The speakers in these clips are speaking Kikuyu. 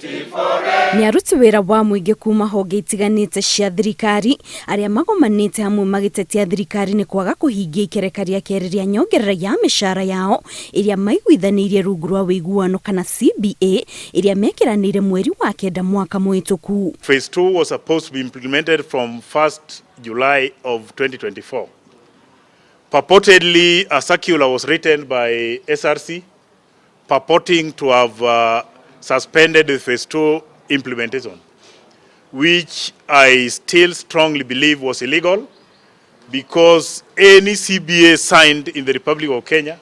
Nĩ aruti wĩra wa mũingĩ kuma honge itiganĩte cia thirikari arĩa magomanĩte hamwe magĩtetia thirikari nĩ kwaga kũhingia ikereka rĩa kerĩ rĩa nyongerera ya mĩcara yao ĩrĩa maiguithanĩirie rungu rwa wĩiguano kana CBA ĩrĩa mekĩranĩire mweri wa kenda mwaka mũhĩtũku. Phase 2 was supposed to be implemented from 1st July of 2024. Purportedly, a circular was written by SRC purporting to have suspended the phase 2 implementation, which I still strongly believe was illegal because any CBA signed in the Republic of Kenya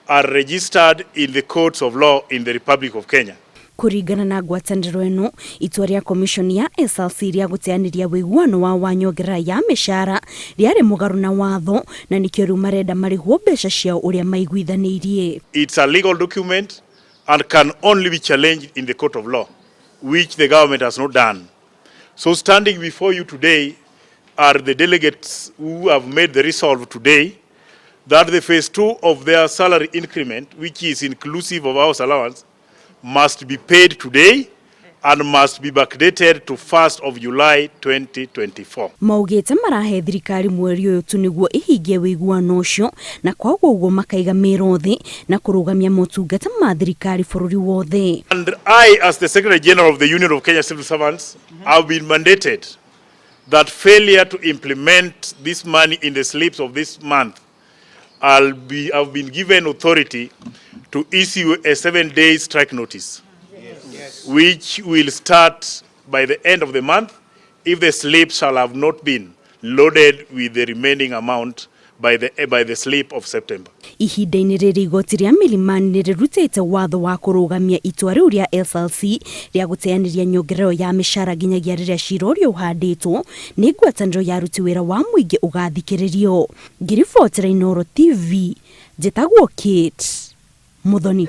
are registered in the courts of law in the Republic of Kenya. Kũringana na ngwatanĩro ĩno, itua rĩa komishoni ya SRC rĩa gũteanĩria wĩiguano wao wa nyongerera ya mĩcara rĩarĩ mũgarũ na watho na nĩkĩo rĩu marenda marĩhwo mbeca ciao ũrĩa maiguithanĩirie. It's a legal document and can only be challenged in the court of law, which the government has not done. So standing before you today are the delegates who have made the resolve today that the phase 2 of their salary increment, which is inclusive of house allowance, must be paid today and must be backdated to 1st of July 2024. Maugĩte marahe thirikari mweri ũyũ tu nĩguo ĩhingie wĩiguano ũcio na kwaga ũguo makaiga mĩro thĩ na kũrũgamia motungata ma thirikari bũrũri wothe. And I, as the Secretary General of the Union of Kenya Civil Servants, have been mandated that failure to implement this money in the slips of this month, I've been given authority to issue a 7-day strike notice, which will start by the end of the month if the slips shall have not been loaded with the remaining amount by the slip of September. Ihinda-inĩ rĩrĩ, igoti rĩa Milimani nĩ rĩrutĩte watho wa kũrũgamia itua rĩu rĩa SRC rĩa gũteanĩria nyongerero ya mĩcara nginyagia rĩrĩa cira ũrĩa ũhandĩtwo nĩ ngwatanĩro ya aruti wĩra wa mũingĩ ũgathikĩrĩrio. Ngĩribotera Inooro TV, njĩtagwo Kate Muthoni.